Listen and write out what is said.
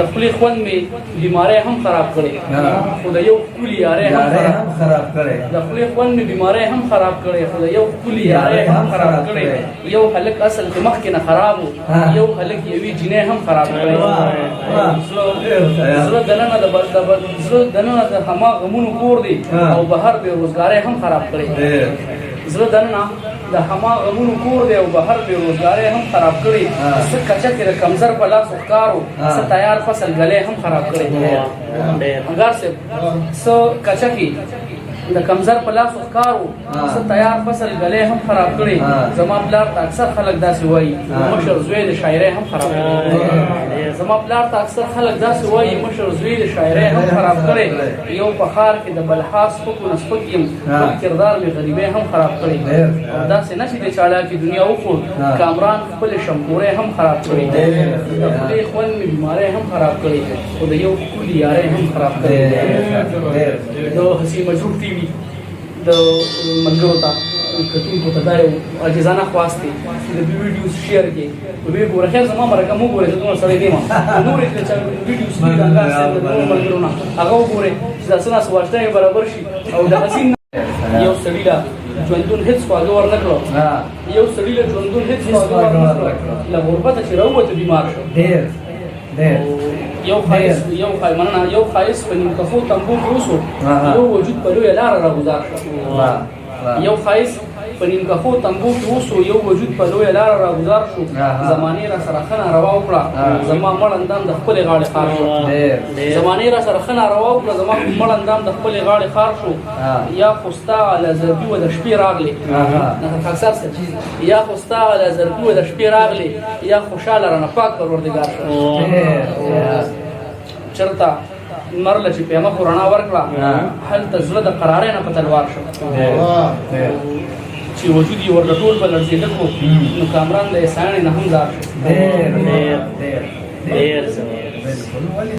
د خولې خوند مې بیماری هم خراب کړی، خو د یو ښکلي یارۍ هم خراب کړی. د خولې خوند مې بیماری هم خراب کړی، خو د یو ښکلي یارۍ هم خراب کړی. یو هلک اصل کې مخکې نه خراب و، یو هلک یوې جینۍ هم خراب کړی. زړه دننه د زړه دننه د هما غمونو کور دی او بهر بې روزګارۍ هم خراب کړی. زړه دننه د هما غمونو کور دی او بهر بې روزګارۍ هم خراب کړی. څه کچه کې د کمزر په لاس ښکارو، څه تیار فصل ګلې هم خراب کړی. انګار صاحب، څه کچه کې د کمزر په لاس ښکارو، څه تیار فصل ګلې هم خراب کړی. زما پلار ته اکثر خلک داسې وایي، مشر زوی د شاعرۍ هم خراب کړی. زما پلار ته اکثر خلک داسې وایي، مشر زوی د شاعرۍ هم خراب کړی. یو په ښار کې د بلها سپکو نه سپک یم، خپل کردار مې غریبۍ هم خراب کړی. او داسې نه چې د چالاکي دنیا وخور، کامران خپل شمپورې هم خراب کړی. د خولې خوند مې بیمارۍ هم خراب کړی، خو د یو ښکلي یارۍ هم خراب کړی. د حسین مجروح ټي وي د ملګرو ته، کتونکو ته دا یو عاجزانه خواست دی چې د دوی ویډیوز شیر کړئ. وی ګوره، خیر زما مرکه مو ګوره، زه دومره سړی نه یم. نور چې چا ویډیوز دي، د انګار صاحب د نورو ملګرو نه هغه وګورئ چې دا څه ناڅه واشته یې برابر شي. او د حسین یو سړي له ژوندون هېڅ خواږه ورنه کړو، یو سړي له ژوندون هېڅ خواږه ورنه کړو، له غربته چې راووته بیمار شو. ډېر ډېر. یو خایس، یو خای مننه، یو خایس په نیم کفو تنبو کې اوسو، یو وجود په لویه لاره راګوزار شو. یو خایس په نیم کفو تنبو کې اوسو، یو وجود په لویه لاره راګوزار شو. زمانې را سره ښه ناروا وکړه، زما مړ اندام د خپلې غاړې خار شو. زمانې را سره ښه ناروا وکړه، زما مړ اندام د خپلې غاړې خار شو. یا خو ستا له زرګي وه د شپې راغلې، خاکسار صاحب، یا خو ستا له زرګي وه د شپې راغلې، یا خوشحاله رانه پاک پروردګار شو. چرته لمر له چې پیمه خو رڼا ورکړه، هلته زړه د قرارۍ نه په تلوار شو. چې وجود یې ورله ټول په لړزېده کړو، نو کامران د احسانې نه هم ځار شو. ډېر ډېر ډېر. بالکل.